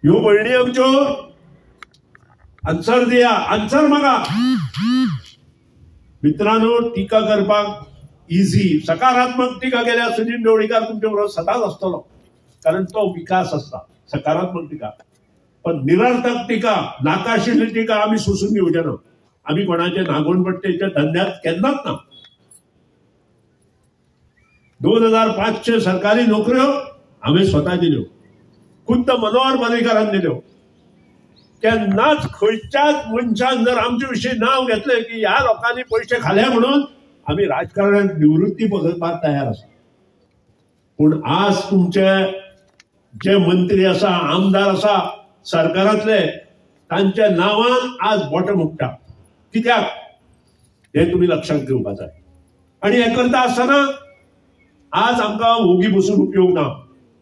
ह्यो भयणी आमच्यो आन्सर दिया, आन्सर मागा. मित्रांनो, टिका करपाक इझी, सकारात्मक टिका केल्यार सुदिन ढवळीकार तुमचे बरोबर सदांच आसतलो, कारण तो विकास आसता सकारात्मक टिका. पण निरर्थक टिका, नाकाशिल्ली टिका आमी सोसून घेवचे ना. आमी कोणाचे नागोणपट्टेच्या धंद्यात केन्नाच ना. 2500 सरकारी नोकऱ्यो हांवें स्वता दिल्यो, खुद्द मनोहर पर्रीकारान दिल्यो. केन्नाच खंयच्याच मनशान जर आमचे विशीं नांव घेतलें की ह्या लोकांनी पयशे खाले म्हणून, आमी राजकारणात निवृत्ती बदलपाक तयार आसा. पूण आज तुमचे जे मंत्री आसा, आमदार आसा सरकारांतले, तांच्या नांवान आज बोटां मोडटा. कित्याक हें तुमी लक्षांत घेवपाक जाय. आनी हें करता आसतना आज आमकां ओगी बसून उपयोग ना,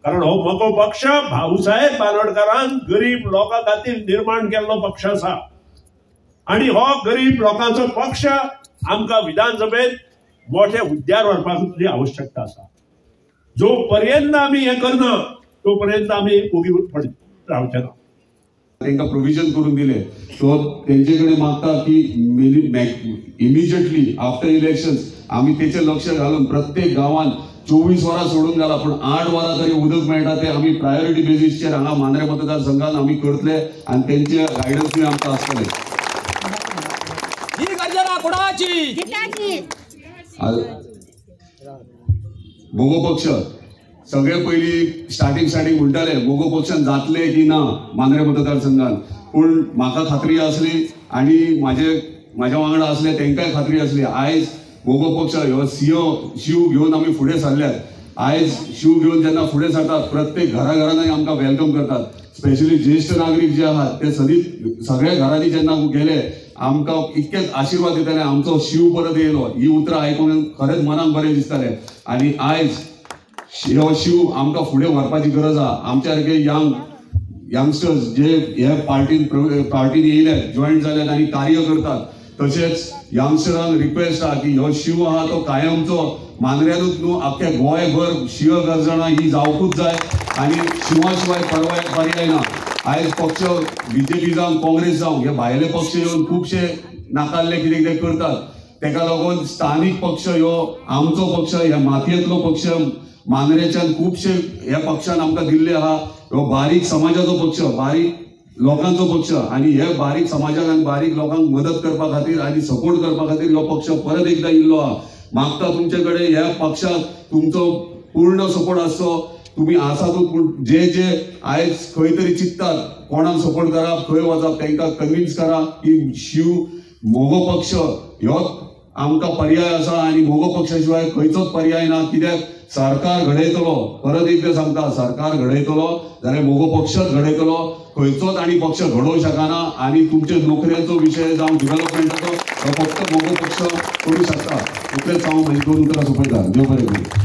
कारण हो मगो पक्ष भाऊसाहेब बांदोडकारान गरीब लोकां खातीर निर्माण केल्लो पक्ष आसा आनी हो गरीब लोकांचो पक्ष आमकां विधानसभेत मोठ्या हुद्द्यार व्हरपाची आवश्यकता आसा. जो पर्यंत आमी हें करना तो पर्यंत आमी ओगी रावचे ना. तांकां प्रोविजन करून दिले सो तेंचे कडेन मागता की इमिजिएटली आफ्टर इलेक्शन्स आमी तेचेर लक्ष घालून प्रत्येक गांवांत 24 वरां सोडून घाला पूण 8 वरां तरी उदक मेळटा ते आमी प्रायोरिटी बेजीसचेर हांगा मांद्रें मतदारसंघात आमी करतले आनी तेंचे गायडन्सूय आमकां आसतले. मगो पक्ष सगळे पयलीं स्टार्टींग म्हणटाले मगो पक्षान जातले की ना मांद्रें मतदारसंघात, पूण म्हाका खात्री आसली आनी म्हाज्या वांगडा आसले तांकांय खात्री आसली. आयज मगो पक्ष ह्यो शीव घेवन आमी फुडें सरल्यात. आयज शीव घेवन जेन्ना फुडें सरतात प्रत्येक घरा घरांनी आमकां welcome करतात. स्पेशली ज्येश्ठ नागरीक जे आहात ते सदींच सगळ्या घरांनी जेन्ना गेले आमकां इतकेच आशिर्वाद दिताले, आमचो शीव परत येयलो. ही उतरां आयकून खरेंच मनाक बरें दिसतालें. आनी आयज हो शीव आमकां फुडें व्हरपाची गरज आहा. आमच्या सारके यंगस्टर्स जे हे पार्टीन येयले, जॉयन जाल्यात आनी कार्य करतात, तशेंच यंगस्टरांक रिक्वेस्ट आहा की हो शीव आहा तो कायमचो मांद्र्यानूच न्हू आख्या गोंयभर शिव गर्जना ही जावकूच जाय आनी शिवा शिवाय पर्याय ना. आयज पक्ष बीजेपी जावं काँग्रेस जावं हे भायले पक्ष येवन खुबशे नाकाल्ले कितें कितें करतात, तेका लागून स्थानीक पक्ष ह्यो आमचो पक्ष, ह्या मातयेंतलो पक्ष मांद्रेच्यान खुबशे ह्या पक्षान आमकां दिल्ले आहा. ह्यो बारीक समाजाचो पक्ष, बारीक लोकांचो पक्ष आनी हे बारीक समाजाक आनी बारीक लोकांक मदत करपा खातीर आनी सपोर्ट करपा खातीर ह्यो पक्ष परत एकदां येयल्लो आहा. मागता तुमचे कडेन ह्या पक्षाक तुमचो पूर्ण सपोर्ट आसचो. तुमी आसातूच, पूण जे जे आयज खंय तरी चिंततात कोणाक सपोर्ट करप, खंय वचप, तांकां कन्विन्स करा की शीव मगो पक्ष ह्यो आमकां पर्याय आसा आनी मगो पक्षा शिवाय खंयचोच पर्याय ना. कित्याक सरकार घडयतलो, परत एकदां सांगता, सरकार घडयतलो जाल्यार मगो पक्षच घडयतलो, खंयचोच आनी पक्ष घडोवंक शकना. आनी तुमचे नोकऱ्यांचो विशय जावं डिवेलपमेंटाचो हो फक्त मगो पक्ष करूंक शकता. इतलेंच हांव म्हजी 2 उतरां सोंपयता. देव बरें करूं.